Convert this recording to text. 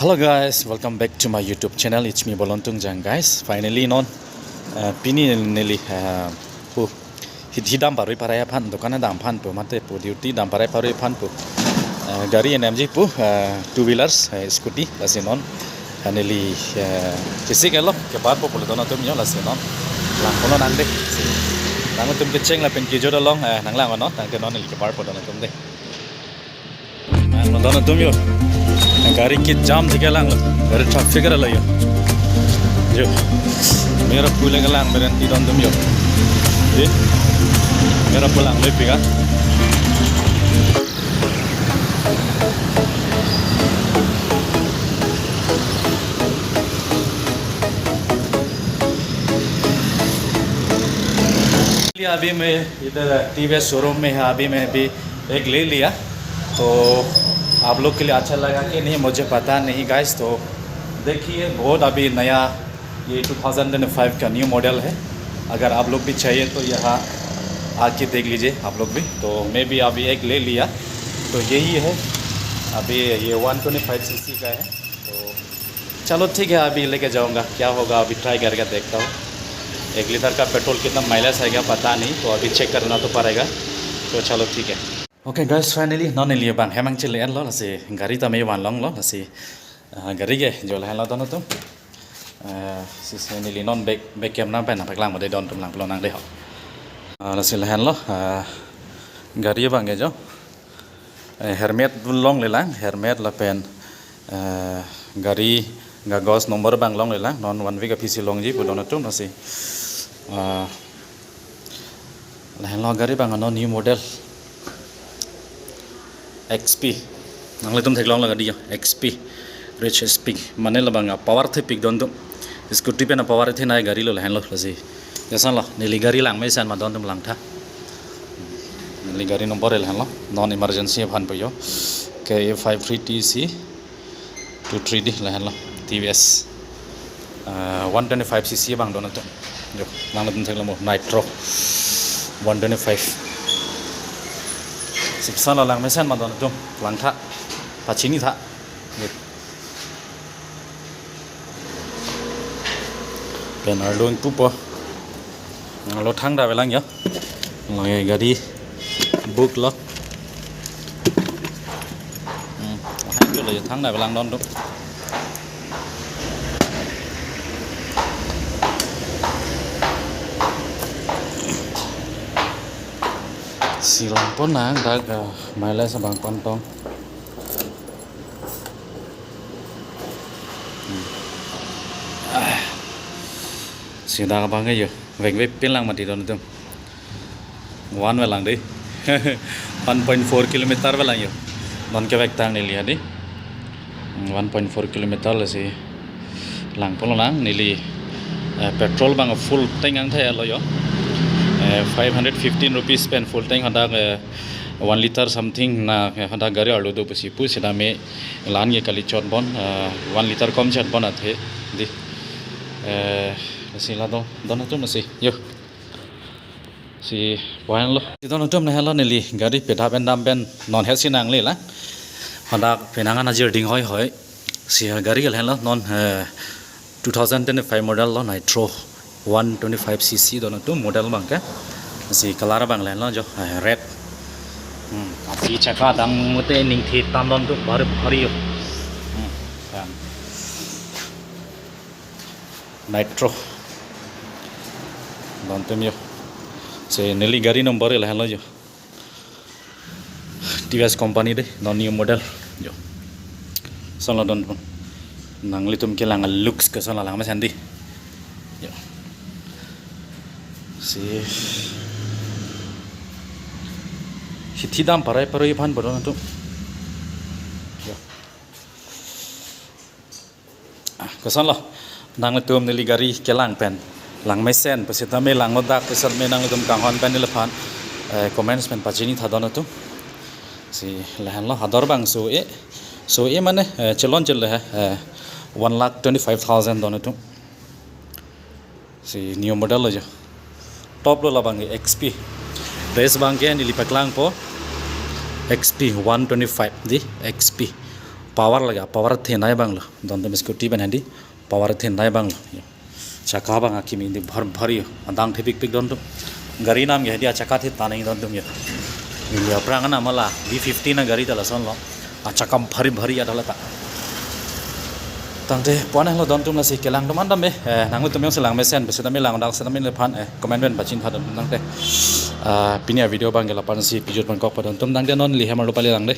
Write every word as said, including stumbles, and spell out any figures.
Hello guys, welcome back to my YouTube channel. It's me Bolon Tungjang guys. Finally non uh, pini neli uh, pu hithi dam parui parai aphan, dukan dam aphan pu mate pu duty dam parai parui aphan pu uh, gari enamji pu uh, two wheelers, uh, scooty lasi non uh, neli uh, kisik elo kebar po polo don atum yo lasi non lang kono nang de. Nang atum kecheng lapen kejor along uh, nang lang ono tangte non neli kebar po don atum de. Nang don atum yo. Gari ke jam thik lang lo. Gari traffic lo yo. Yo. Mera pule ke lang meren ti don atum yo. Ye. Mera pulang le pika. अभी मैं इधर TVS showroom में है, अभी मैं अभी एक ले लिया, तो आप लोग के लिए अच्छा लगा कि नहीं मुझे पता नहीं गाइस। तो देखिए, बहुत अभी नया, ये टू थाउजेंड ट्वेंटी फ़ाइव का न्यू मॉडल है। अगर आप लोग भी चाहिए तो यहाँ आके देख लीजिए आप लोग भी। तो मैं भी अभी एक ले लिया, तो यही है, अभी ये वन ट्वेंटी फ़ाइव सीसी का है। तो चलो ठीक है, अभी लेके जाऊंगा, क्या होगा अभी ट्राई करके देखता हूँ। एक लीटर का पेट्रोल कितना माइलेज आएगा पता नहीं, तो अभी चेक करना तो पड़ेगा। तो चलो ठीक है। Okay guys, finally non neli abang hem angchil le-en lo, lasi gari ta me van long lo, lasi uh, gari ke jo lahen lo don atum. Uh, si se neli non bag bag kem nang pen nang paklang mode don atum lang pulo nang de ho. Uh, lasi lahen lo uh, gari abang ke jo. Eh, helmet long le lang, helmet lapen eh, gari kagos number abang long le lang, non one week aphi si longji pu don atum lasi. Ah, lahen lo gari abang non new model X P. Nanglitum theklong lo gari yo, X P, Rich S P. Mane labang power thepik don atum. Scooty pen power the nai gari lo lahen lo lasi. Jasan lo, neli gari langmesen ma don atum langtha. Neli gari number lahen lo, non emergency aphan pu yo. K A five three T C two three D lahen lo, T V S. Uh, one twenty-five C C abang don atum. Yo, nang atum thek lo mo, Nitro one twenty-five. Sipsan lo langmesen ma don atum, langtha, pachini tha. Yo. Pen arlo ingpupo. Lo thangta avelang yo. Lo ye gari book lo. Hmm, hai lo yo thangta avelang don atum. Si lang pon nang dak uh, mileage abang pon tong. Sida abang ke yo, vek vek pin lang mati don atum. One avelang de. One point four kilometer avelang yo. Non kevek tang neli adi. One point four kilometer lasi lang pon lang neli eh, petrol abang full tank angthai lo yo. Eh, five hundred fifteen rupees pen full tank hadak eh, one liter something na eh, hadak gari arlo do pusi pu sida me lan ye kali chot bon eh, one liter kom chot bon athe di. Eh, si la do don atum si yo. Si point lo. Si don atum na helo neli gari pedap endam pen non het si nang le la. Hadak penang an ajir ding hoi hoi. Si gari ke lahen lo non eh, two thousand twenty-five model lo Nitro one twenty-five C C don atum model abang ke. Si color abang lahen lo jo eh, red. Hmm, api chaka dang mute ning thi tam don atum bari bari yo. Hmm, kan. Nitro. Don atum yo. Si neli gari number lahen lo jo. T V S company de, non new model. Yo. Solo don pun. Nanglitum kelang looks ke solo langmesen di. Yo. Si. Hithi dam parai parui aphan bodo na tu. Yo. Ah, koson lo, nanglitum neli gari kelang pen langmesen, pusitame langlo dak, pusitame nanglitum kanghon pen neliphan eh, comments pen pachini tha don atum. Si lahen lo, hador abang so-e, so-e mane eh, chelon chel le eh, one lakh twenty-five thousand don atum. Si new model lo jo. Top lo labang ke X P. Base abang ke neli paklangpo X P one twenty-five di X P Power lake, power thenei abang lo. Dontum scooty pen hedi power thenei abang lo. Yo. Chaka abang akimi di bhar bhar yo. Adang thepikpik dontum. Gari nam ke hedi achaka the taneng dontum yo. India prang na mala V fifty na gari ta lason lo. Achaka bhari bhari adala ta. Tangte pon lo dontum lasi kelang teman dam eh. Eh, nangtum yong selang mesen, besi tame lang dang setame lephan eh. Comment pen pachini tha dontum tangte. Ah, pini a-video abang ke la-an si pajut pon kok pa dontum tangte non lihem arlo pale lang dei.